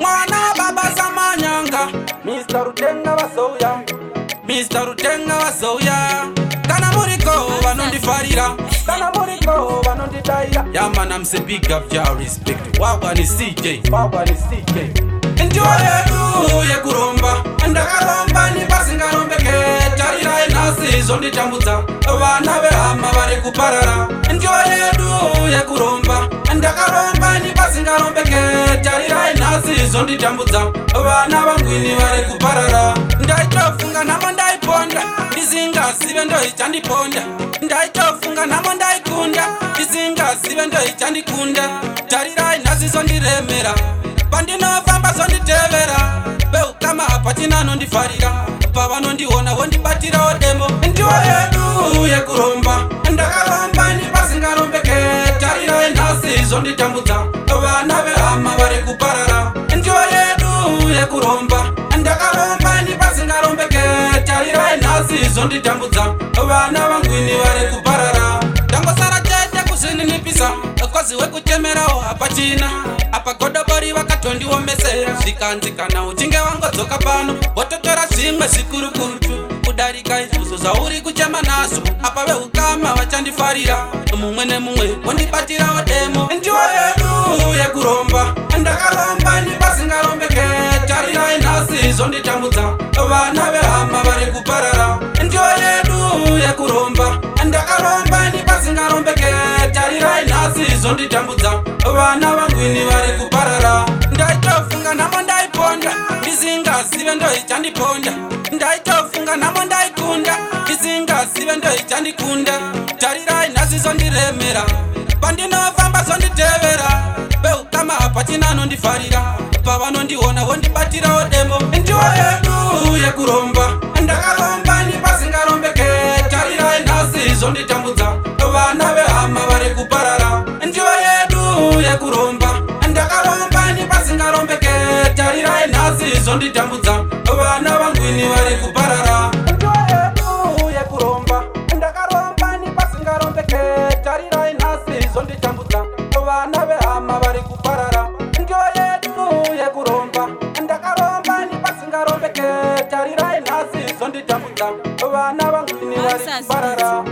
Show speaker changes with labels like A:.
A: Mwana baba Samanyanga, Mr. Rutenga vazouya, Mr. Rutenga vazouya. Kana muriko vanondifarira, kana muriko vanondidaira. Yeah man, I'm say big up ja respect. Wagwan CJ, wagwan CJ. Ndiyo yedu yekuromba, ndakaromba nepasingarombeke. Tarirai nhasi zvonditambudza, vana vehama vari kuparara. Ndiyo yedu yekuromba, ndakaromba nepasingarombeke. Tarirai nhasi zvonditambudza, vana vangwini vari kuparara. Ndaitofunga nhamo ndaiponda, ndisingazive ndoichandiponda. Ndaitofunga nhamo ndaikunda, ndisingazive ndoichandikunda. Tarirai nhasi zvondiremera, pandinofamba zvonditevera. Veukama hapachina anondifarira, pavanondiona vondibatirawo demo. Ndiwo yedu yekuromba, ndakaromba nepasingarombeke. Tarirai nhasi zvonditambudza, vana vehama vari kuparara. Ndiwo yedu yekuromba, ndakaromba nepasingarombeke. Tarirai nhasi zvonditambudza, vana vangwini vari kuparara. Ndangosara chete kuzvininipisa, kwazi wekuchemerawo hapachina. Apa godobori vakatondiomesera, zvikanzi kana uchinge wangodzoka pano wototora zvimwe zvikurukutu kudarika izvozvo zvauri kuchema nazvo. Apa veukama vachandifarira, mumwe nemumwe wondibatirawo demo. Ndiwo yedu yekuromba, ndakaromba nepasingarombeke. Tarirai nhasi zvonditambudza, vana vehama vari kuparara. Ndiwo yedu yekuromba, ndakaromba nepasingarombeke. Tarirai nhasi zvonditambudza, vana vangwini vari kuparara. Ndaitofunga nhamo ndaiponda, ndisingazive ndoichandiponda. Ndaitofunga nhamo ndaikunda, ndisingazive ndoichandikunda. Tarirai nhasi zvondiremera, pandinofamba zvonditevera. Veukama hapachina anondifarira, pavanondiona vondibatirawo demo. Ndiwo yedu yekuromba, ndakaromba nepasingarombeke. Tarirai nhasi zvonditambudza, vana vehama vari kuparara. Ndiwo yedu yekuromba, ndakaromba nepasingarombeke. Tarirai nhasi zvonditambudza, vana vangwini vari kuparara. Ndiwo yedu yekuromba, ndakaromba nepasingarombeke. Tarirai nhasi zvonditambudza, vana vehama vari kuparara. Ndiwo yedu yekuromba, ndakaromba nepasingarombeke. Tarirai nhasi zvonditambudza, vana vangwini vari kuparara.